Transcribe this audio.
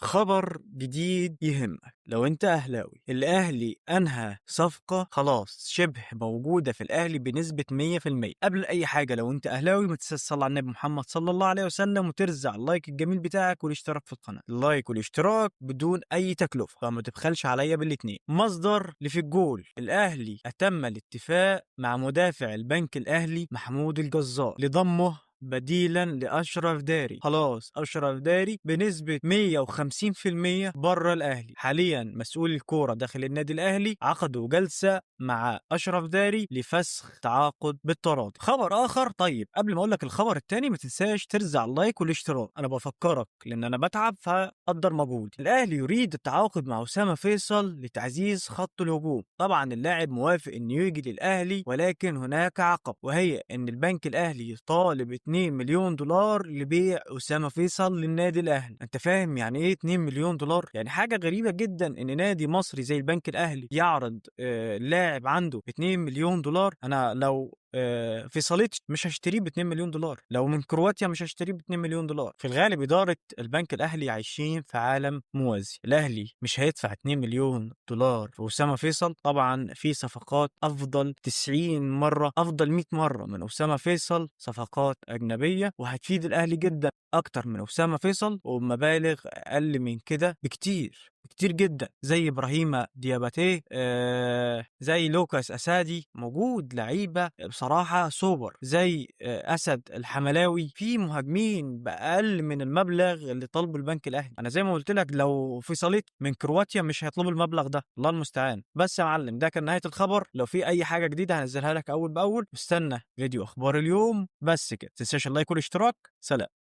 خبر جديد يهمك لو انت اهلاوي. الاهلي انهى صفقة خلاص شبه موجودة في الاهلي بنسبة 100%. قبل اي حاجة لو انت اهلاوي ما تنساش تصلي على النبي محمد صلى الله عليه وسلم وترزع ال like الجميل بتاعك والاشتراك في القناة. ال like والاشتراك بدون اي تكلفة، فما تبخلش عليا بالاتنين. مصدر لفي الجول: الاهلي اتم الاتفاق مع مدافع البنك الاهلي محمود الجزار لضمه بديلا لأشرف داري. خلاص أشرف داري بنسبة 150% بره الأهلي. حاليا مسؤول الكورة داخل النادي الأهلي عقدوا جلسة مع أشرف داري لفسخ تعاقد بالتراضي. خبر آخر. طيب قبل ما أقول لك الخبر الثاني ما تنساش ترزع ال like والاشتراك، أنا بفكرك لأن أنا بتعب فقدر مجهودي. الأهلي يريد التعاقد مع أسامة فيصل لتعزيز خط الهجوم. طبعا اللاعب موافق إنه يجي للأهلي، ولكن هناك عقب، وهي إن البنك الأهلي يطالب 2 مليون دولار لبيع أسامة فيصل للنادي الأهلي. أنت فاهم يعني إيه 2 مليون دولار؟ يعني حاجة غريبة جدا إن نادي مصري زي البنك الأهلي يعرض لاعب عنده 2 مليون دولار. أنا لو فيصليتش مش هشتريه ب 2 مليون دولار، لو من كرواتيا مش هشتريه ب 2 مليون دولار. في الغالب إدارة البنك الأهلي عايشين في عالم موازي. الأهلي مش هيدفع 2 مليون دولار في أسامة فيصل. طبعا في صفقات أفضل 90 مرة، أفضل 100 مرة من أسامة فيصل، صفقات أجنبية وهتفيد الأهلي جدا أكتر من أسامة فيصل وبمبالغ أقل من كده بكتير كتير جدا، زي ابراهيم دياباتيه، زي لوكاس اسادي. موجود لعيبة بصراحة سوبر زي اسد الحملاوي. في مهاجمين باقل من المبلغ اللي طالبه البنك الاهلي. انا زي ما قلت لك لو فيصليت من كرواتيا مش هيطلبوا المبلغ ده، الله المستعان. بس يا معلم ده كان نهاية الخبر. لو في اي حاجة جديدة هنزلها لك اول باول. استنى فيديو اخبار اليوم. بس كده، تنساش ال like والاشتراك. سلام.